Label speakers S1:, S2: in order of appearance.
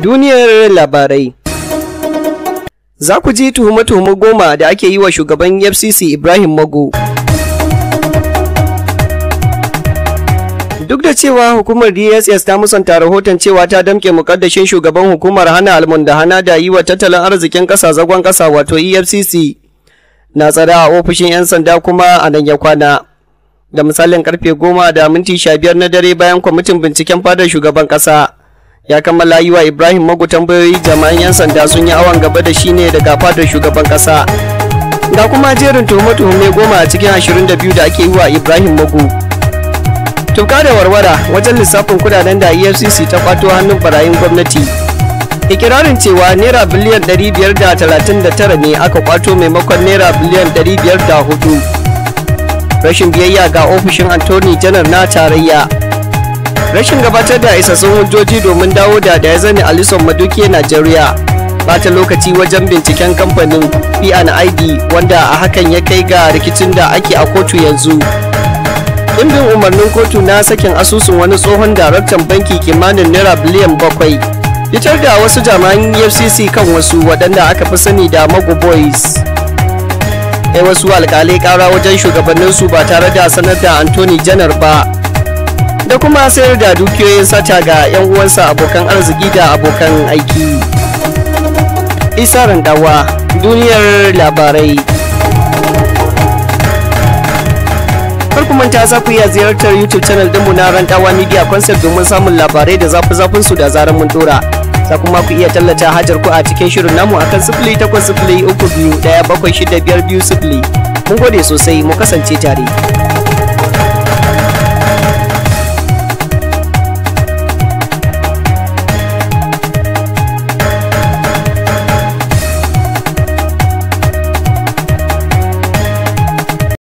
S1: Duniyar labarai. Za ku ji tuhume-tuhume 10 da ake yi wa shugaban EFCC Ibrahim Magu. Duk da cewa hukumar DSS ta musanta rahoton cewa ta damƙe muƙaddashin shugaban hukumar hana almundahana da yi wa tattalin arzikin ƙasa zagon ƙasa wato EFCC na tsare a ofishin 'yan sanda kuma a nan ya kwana. Da misalin karfe 10:15 na dare bayan kwamitin binciken fadar shugaban ƙasa ya kammala yi wa Ibrahim Magu tambayoyi, jama'an 'yan sanda sun yi awon gaba da shi ne daga fadar shugaban ƙasa. Ga kuma jerin tuhume-tuhume 10 a cikin 22 da ake yi wa Ibrahim Magu. Tuka da warwara wajen lissafin kudaden da EFCC ta kwato hannun barayin gwamnati. Ikirarin cewa naira biliyan 539 ne aka kwato maimakon naira biliyan 504. Rashin biyayya ga ofishin Attorney General na tarayya. Rashin gabatar da isassun hujjoji domin dawo da Diezani Alison Maduke Najeriya. Bata lokaci wajen binciken kamfanin P&ID wanda a hakan ya kai ga rikicin da ake a kotu yanzu. Ɗimbin umarnin kotu na sakin asusun wani tsohon daraktan banki kimanin naira biliyan 7. Fitar da wasu jami'an EFCC kan wasu waɗanda aka fi sani da Magu Boys. Kai wasu alƙalai ƙara wajen shugabanninsu ba tare da sanar da Attorney General ba. Da kuma sayar da dukiyoyin sata ga 'yan uwansa abokan arziki da abokan aiki. Isa Randawa, duniyar labarai. Kar ku manta za ku iya ziyartar YouTube channel dinmu na Randawa Media Concept domin samun labarai da zafi-zafin su da zarar mun dora. Za kuma ku iya tallata hajar ku a cikin shirin namu akan 08032176520. Mun gode sosai, mu kasance tare.